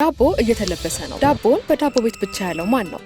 ዳቦ እየተለበሰ ነው። ዳቦን በዳቦ ቤት ብቻ ያለው ማን ነው?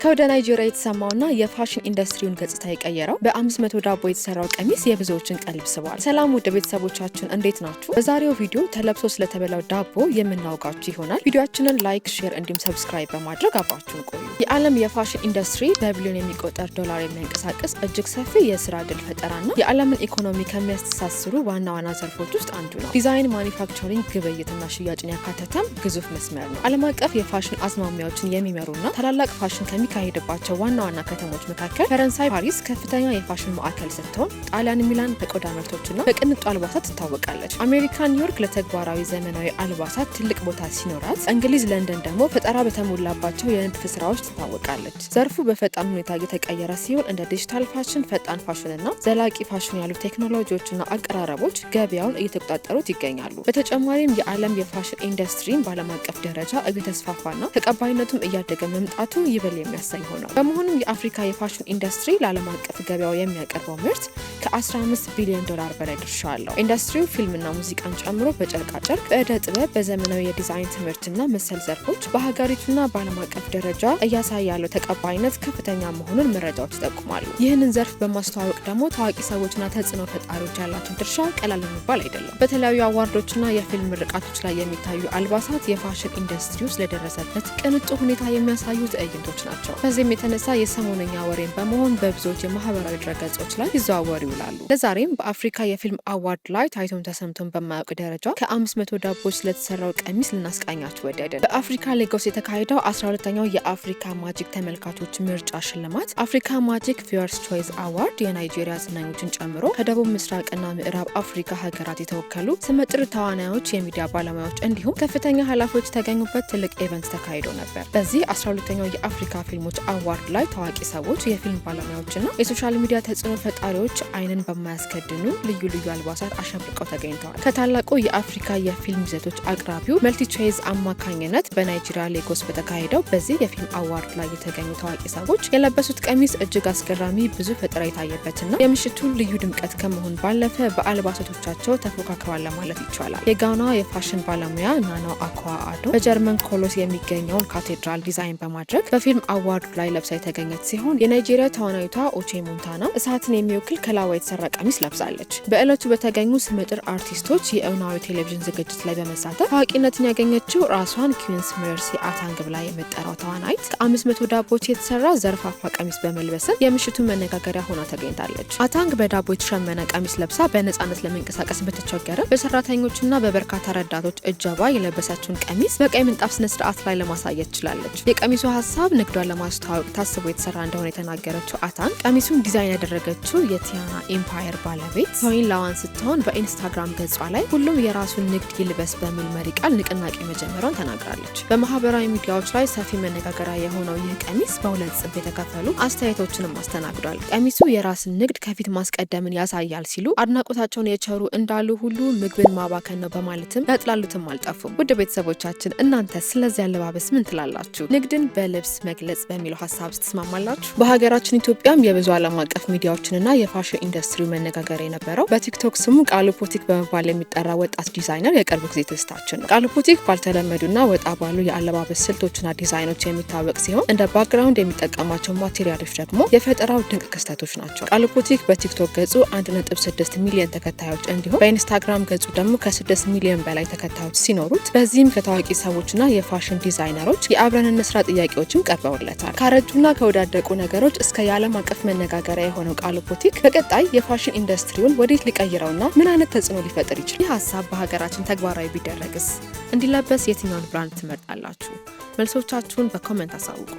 ከወደ ናይጄሪያ የተሰማውና የፋሽን ኢንዱስትሪውን ገጽታ የቀየረው በ500 ዳቦ የተሰራው ቀሚስ የብዙዎችን ቀልብ ስቧል። ሰላም ውድ ቤተሰቦቻችን፣ እንዴት ናችሁ? በዛሬው ቪዲዮ ተለብሶ ስለተበላው ዳቦ የምናውጋችሁ ይሆናል። ቪዲዮአችንን like፣ share እንዲሁም subscribe በማድረግ አብራችሁን ቆዩ። የዓለም የፋሽን ኢንዱስትሪ በቢሊዮን የሚቆጠር ዶላር የሚያንቀሳቅስ እጅግ ሰፊ የስራ ዕድል ፈጠራና የዓለምን ኢኮኖሚ ከሚያስተሳስሩ ዋና ዋና ዘርፎች ውስጥ አንዱ ነው። ዲዛይን፣ manufacturing፣ ግብይትና ሽያጭን ያካተተም ግዙፍ መስመር ነው። ዓለም አቀፍ የፋሽን አዝማሚያዎችን የሚመሩና ታላላቅ ፋሽን ከሚካሄድባቸው ዋና ዋና ከተሞች መካከል ፈረንሳይ ፓሪስ ከፍተኛ የፋሽን ማዕከል ስትሆን፣ ጣሊያን ሚላን በቆዳ ምርቶችና በቅንጡ አልባሳት ትታወቃለች። አሜሪካ ኒውዮርክ ለተግባራዊ ዘመናዊ አልባሳት ትልቅ ቦታ ሲኖራት፣ እንግሊዝ ለንደን ደግሞ ፈጠራ በተሞላባቸው የንድፍ ስራዎች ትታወቃለች። ዘርፉ በፈጣን ሁኔታ እየተቀየረ ሲሆን፣ እንደ ዲጂታል ፋሽን፣ ፈጣን ፋሽንና ዘላቂ ፋሽን ያሉ ቴክኖሎጂዎችና አቀራረቦች ገበያውን እየተቆጣጠሩት ይገኛሉ። በተጨማሪም የዓለም የፋሽን ኢንዱስትሪን በዓለም አቀፍ ደረጃ እየተስፋፋና ተቀባይነቱም እያደገ መምጣቱ ይበል የሚያሰኝ ሆኗል። በመሆኑም የአፍሪካ የፋሽን ኢንዱስትሪ ለዓለም አቀፍ ገበያው የሚያቀርበው ምርት ከ15 ቢሊዮን ዶላር በላይ ድርሻ አለው። ኢንዱስትሪው ፊልምና ሙዚቃን ጨምሮ በጨርቃጨርቅ፣ በእደ ጥበብ፣ በዘመናዊ የዲዛይን ትምህርትና መሰል ዘርፎች በሀገሪቱና በዓለም አቀፍ ደረጃ እያሳየ ያለው ተቀባይነት ከፍተኛ መሆኑን መረጃዎች ይጠቁማሉ። ይህንን ዘርፍ በማስተዋወቅ ደግሞ ታዋቂ ሰዎችና ተጽዕኖ ፈጣሪዎች ያላቸው ድርሻ ቀላል የሚባል አይደለም። በተለያዩ award ኦችና የፊልም ምርቃቶች ላይ የሚታዩ አልባሳት የፋሽን ኢንዱስትሪው ስለደረሰበት ቅንጡ ሁኔታ የሚያሳዩ ትዕይንቶች ናቸው። በዚህም የተነሳ የሰሞነኛ ወሬን በመሆን በብዙዎች የማህበራዊ ድረገጾች ላይ ይዘዋወሩ ይውላሉ። ለዛሬም በአፍሪካ የፊልም award ላይ ታይቶም ተሰምቶን በማያውቅ ደረጃ ከ500 ዳቦች ስለተሰራው ቀሚስ ልናስቃኛችሁ ወደድን። በአፍሪካ ሌጎስ የተካሄደው 12ኛው የአፍሪካ ማጂክ ተመልካቾች ምርጫ ሽልማት፣ Africa Magic Viewers Choice Award፣ የናይጄሪያ ዝነኞችን ጨምሮ ከደቡብ ምስራቅና ምዕራብ አፍሪካ ሀገራት የተወከሉ ስመጥር ተዋናዮች፣ የሚዲያ ባለሙያዎች እንዲሁም ከፍተኛ ኃላፊዎች የተገኙበት ትልቅ event ተካሂዶ ነበር። በዚህ 12ኛው የአፍሪካ ፊልሞች award ላይ ታዋቂ ሰዎች፣ የፊልም ባለሙያዎችና የ social media ተጽዕኖ ፈጣሪዎች አይንን በማያስከድኑ ልዩ ልዩ አልባሳት አሸብርቀው ተገኝተዋል። ከታላቁ የአፍሪካ የፊልም ይዘቶች አቅራቢው MultiChoice አማካኝነት በናይጄሪያ ሌጎስ በተካሄደው በዚህ የፊልም award ላይ የተገኙ ታዋቂ ሰዎች የለበሱት ቀሚስ እጅግ አስገራሚ፣ ብዙ ፈጠራ የታየበትና የምሽቱ ልዩ ድምቀት ከመሆን ባለፈ በአልባሳቶቻቸው ተፎካክረዋል ለማለት ይቻላል። የጋና የፋሽን ባለሙያ ናና አኳ አዶ በጀርመን ኮሎስ የሚገኘውን ካቴድራል ዲዛይን በማድረግ በፊልም award ኡ ላይ ለብሳ የተገኘች ሲሆን፣ የናይጄሪያ ተዋናይቷ ኦቼ ሞንታና እሳትን የሚወክል ከላባ የተሰራ ቀሚስ ለብሳለች። በዕለቱ በተገኙ ስመጥር አርቲስቶች የእውናዊ ቴሌቪዥን ዝግጅት ላይ በመሳተፍ ታዋቂነትን ያገኘችው፣ ራሷን Queen ሜርሲ አታንግ ብላ የምትጠራው ተዋናይት ከ500 ዳቦች የተሰራ ዘርፋፋ ቀሚስ በመልበስም የምሽቱ መነጋገሪያ ሆና ተገኝታለች። አታንግ በዳቦ የተሸመነ ቀሚስ ለብሳ በነጻነት ለመንቀሳቀስ ብትቸገርም፣ በሰራተኞችና በበርካታ ረዳቶች እጀባ የለበሰችውን ቀሚስ በቀይ ምንጣፍ ስነ ስርዓት ላይ ለማሳየት ችላለች። የቀሚሱ ሀሳብ ንግዷን ለማስተዋወቅ ታስቦ የተሰራ እንደሆነ የተናገረችው አታንግ፣ ቀሚሱን ዲዛይን ያደረገችው የቲያና ኢምፓየር ባለቤት ቶይን ላዋን ስትሆን፣ በኢንስታግራም ገጿ ላይ "ሁሉም የራሱን ንግድ ይልበስ" በሚል መሪ ቃል ንቅናቄ መጀመሯን ተናግራለች። በማህበራዊ ሚዲያዎች ላይ ሰፊ መነጋገሪያ የሆነው ይህ ቀሚስ በሁለት ጽንፍ የተከፈሉ አስተያየቶችንም አስተናግዷል። ቀሚሱ የራስን ንግድ ከፊት ማስቀደምን ያሳያል ሲሉ አድናቆታቸውን የቸሩ እንዳሉ ሁሉ፣ ምግብን ማባከን ነው በማለትም ያጥላሉትም አልጠፉም። ውድ ቤተሰቦቻችን፣ እናንተ ስለዚህ አለባበስ ምን ትላላችሁ? ንግድን በልብስ መግለጽ በሚለው ሀሳብ ትስማማላችሁ? በሀገራችን ኢትዮጵያም የብዙ ዓለም አቀፍ ሚዲያዎችንና የፋሽን ኢንዱስትሪው መነጋገሪያ የነበረው፣ በቲክቶክ ስሙ ቃሉ ፖቲክ በመባል የሚጠራ ወጣት ዲዛይነር የቅርብ ጊዜ ትዝታችን ነው። ቃሉ ፖቲክ ባልተለመዱና ወጣ ባሉ የአለባበስ ስልቶችና ዲዛይኖች የሚታወቅ ሲሆን፣ እንደ background የሚጠቀማቸው material ኦች ደግሞ የፈጠራው ድንቅ ክስተቶች ናቸው። ቃሉ ፖቲክ በቲክቶክ ገጹ 1.6 ሚሊዮን ተከታዮች እንዲሁም በኢንስታግራም ገጹ ደግሞ ከ6 ሚሊዮን በላይ ተከታዮች ሲኖሩት፣ በዚህም ከታዋቂ ሰዎችና የፋሽን ዲዛይነሮች የአብረን እንስራ ጥያቄዎችም ቀርበውለታል። ካረጁና ከወዳደቁ ነገሮች እስከ የዓለም አቀፍ መነጋገሪያ የሆነው ቃሉ ፖቲክ በቀጣይ የፋሽን ኢንዱስትሪውን ወዴት ሊቀይረውና ምን አይነት ተጽዕኖ ሊፈጥር ይችላል? ይህ ሀሳብ በሀገራችን ተግባራዊ ቢደረግስ? እንዲለበስ የትኛውን brand ትመርጣላችሁ? መልሶቻችሁን በ comment አሳውቁ።